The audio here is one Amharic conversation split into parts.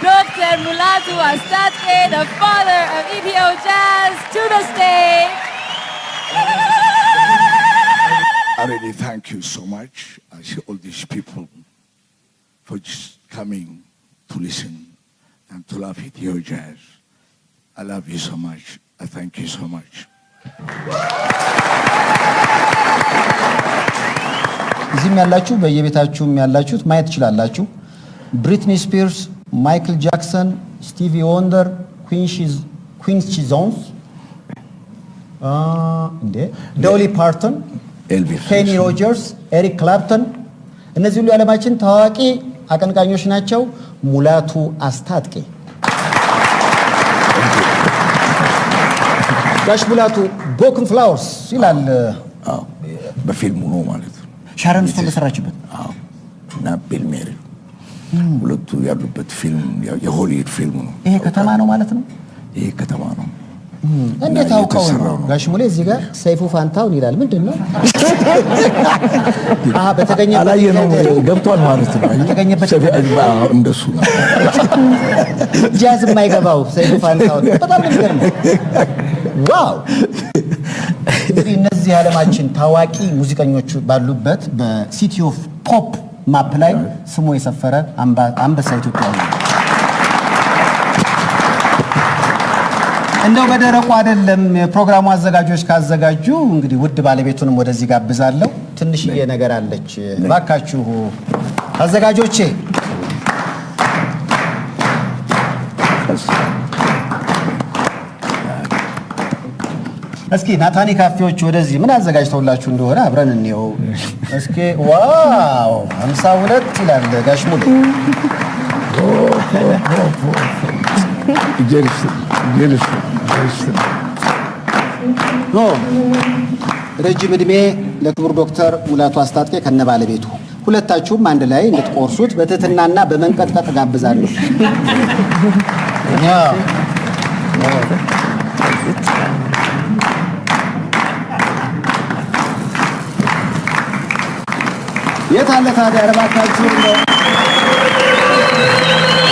Dr. Mulatu Astatke, the father of Ethio Jazz, to the stage. I really thank you so much. I see all these people for just coming to listen and to love Ethio Jazz. I love you so much. I thank you so much. እዚህም ያላችሁ በየቤታችሁም ያላችሁት ማየት ትችላላችሁ። ብሪትኒ ስፒርስ፣ ማይክል ጃክሰን፣ ስቲቪ ወንደር፣ ኩዊንሲ ጆንስ እንዴ፣ ዶሊ ፓርተን፣ ኤልቪስ ኬኒ ሮጀርስ፣ ኤሪክ ክላፕተን፣ እነዚህ ሁሉ የዓለማችን ታዋቂ አቀንቃኞች ናቸው። ሙላቱ አስታጥቄ፣ ጋሽ ሙላቱ፣ Broken Flowers ይላል። አዎ፣ በፊልሙ ነው ማለት ነው። ሻረን ስቶን በሰራችበት። አዎ፣ እና ቢል ሜሪ ሁለቱ ያሉበት ፊልም፣ ያው የሆሊውድ ፊልም ነው። ይሄ ከተማ ነው ማለት ነው። ይሄ ከተማ ነው። እንዴት እና አውቀው ነው? የተሰራው ነው። ጋሽ ሙሌ እዚህ ጋር ሰይፉ ፋንታውን ይላል። ምንድን ነው? አሃ፣ በተገኘበት አላየነውም፣ ገብቷል ማለት ነው። በተገኘበት አዎ፣ እንደሱ ነው። ጃዝ የማይገባው ሰይፉ ፋንታውን በጣም ነው የሚገርመው። Wow! እንግዲህ እነዚህ የዓለማችን ታዋቂ ሙዚቀኞቹ ባሉበት በ City of Pop map ላይ ስሙ የሰፈረ አንበሳ ኢትዮጵያዊ ነው። እንደው በደረቁ አይደለም። የፕሮግራሙ አዘጋጆች ካዘጋጁ እንግዲህ ውድ ባለቤቱንም ወደዚህ ጋብዛለሁ። ትንሽዬ ነገር አለች። እባካችሁ አዘጋጆቼ። እስኪ ናታኒ ካፌዎች ወደዚህ ምን አዘጋጅተውላችሁ እንደሆነ አብረን እንየው። እስኪ wow፣ 52 ይላል ጋሽ ሙሌ። እግዚአብሔር ይስጥልኝ፣ እግዚአብሔር ይስጥልኝ፣ እግዚአብሔር ይስጥልኝ። ኖ፣ ረጅም ዕድሜ ለክቡር ዶክተር ሙላቱ አስታጥቄ ከነ ባለቤቱ። ሁለታችሁም አንድ ላይ እንድትቆርሱት በትህትናና በመንቀጥቀጥ ጋብዛለሁ። ያው የት አለ ታዲያ? ኧረ እባካችሁ እንደው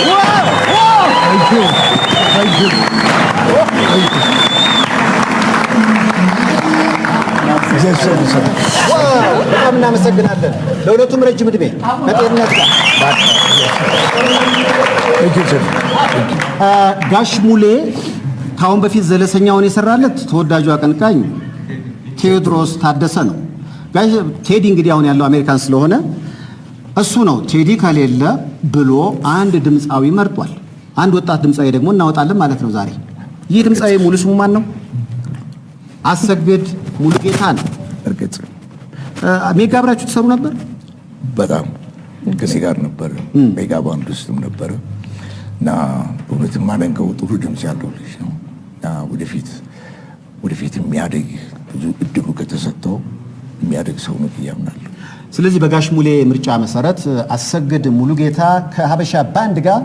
wow wow! Thank you. Thank you. እግዚአብሔር ይስጥልኝ። Wow! በጣም እናመሰግናለን። ለሁለቱም ረጅም ዕድሜ ከጤንነት ጋር። Thank you, sir. Thank you. ጋሽ ሙሌ ከአሁን በፊት ዘለሰኛውን የሰራለት ተወዳጁ አቀንቃኝ ቴዎድሮስ ታደሰ ነው። ጋሽ ቴዲ እንግዲህ አሁን ያለው አሜሪካን ስለሆነ እሱ ነው ቴዲ ከሌለ ብሎ አንድ ድምፃዊ መርጧል። አንድ ወጣት ድምፃዊ ደግሞ እናወጣለን ማለት ነው ዛሬ። ይህ ድምፃዊ ሙሉ ስሙ ማን ነው? አሰግድ ሙሉጌታ ነው። እርግጥ። ሜጋ አብራችሁ ትሰሩ ነበር? በጣም ከዚህ ጋር ነበረ። ሜጋ ባንድ ውስጥም ነበረ እና በእውነት የማደንቀው ጥሩ ድምፅ ያለው ልጅ ነው እና ወደፊት ወደፊት የሚያድግ፣ ብዙ እድሉ ከተሰጠው የሚያድግ ሰው ነው ብዬ አምናለሁ። ስለዚህ በጋሽ ሙሌ ምርጫ መሰረት አሰግድ ሙሉጌታ ከሀበሻ ባንድ ጋር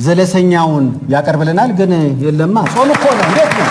ዘለሰኛውን ያቀርብልናል። ግን የለማ፣ ጾም እኮ ነው። እንዴት ነው?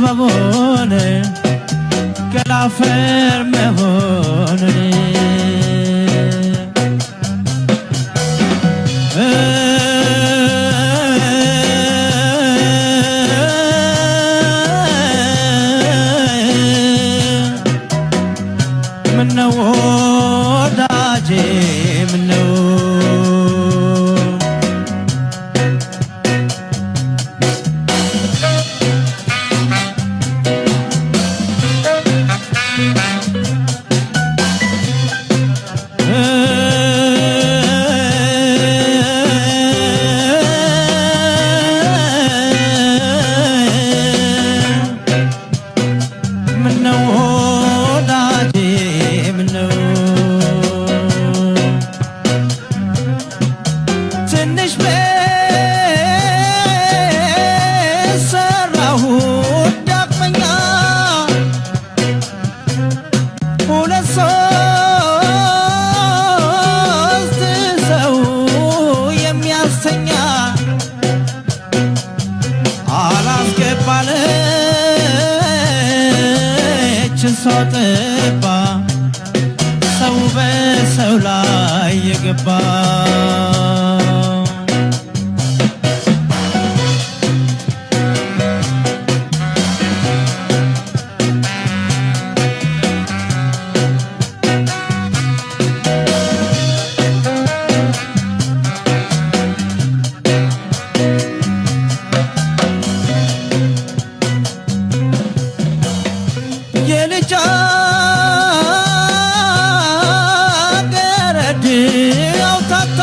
ሰበቡን ገላፈር መሆኑን ምነው ወዳጄ ምነው ምነው ወዳጄ ምነው ትንሽ በሰራሁ ዳግመኛ ሁለት ሶስት ሰው የሚያስተኛ አላስገባለች ሰው ጥባ ሰው በሰው ላይ የገባ የልጃገረድ አውታታ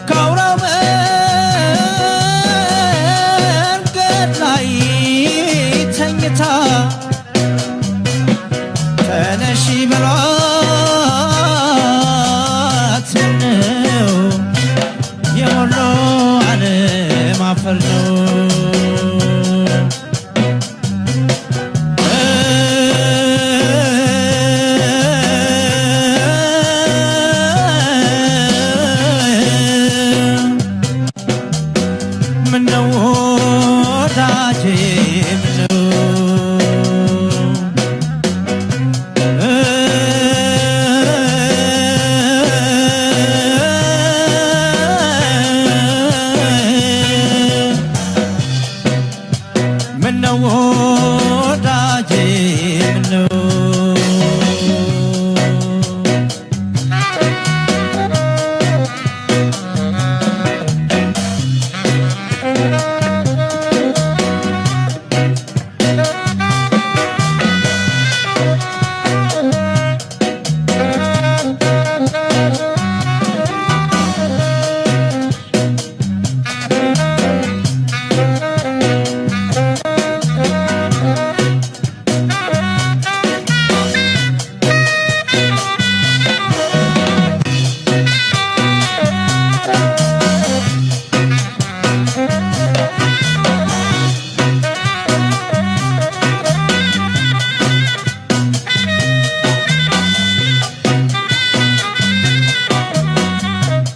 ከአውራው መንገድ ላይ ተኝታ ተነሺ በሏት ምነው የወሎ ዓለም አፈር ነው። ምነው ወዳጄ ምነው ምነው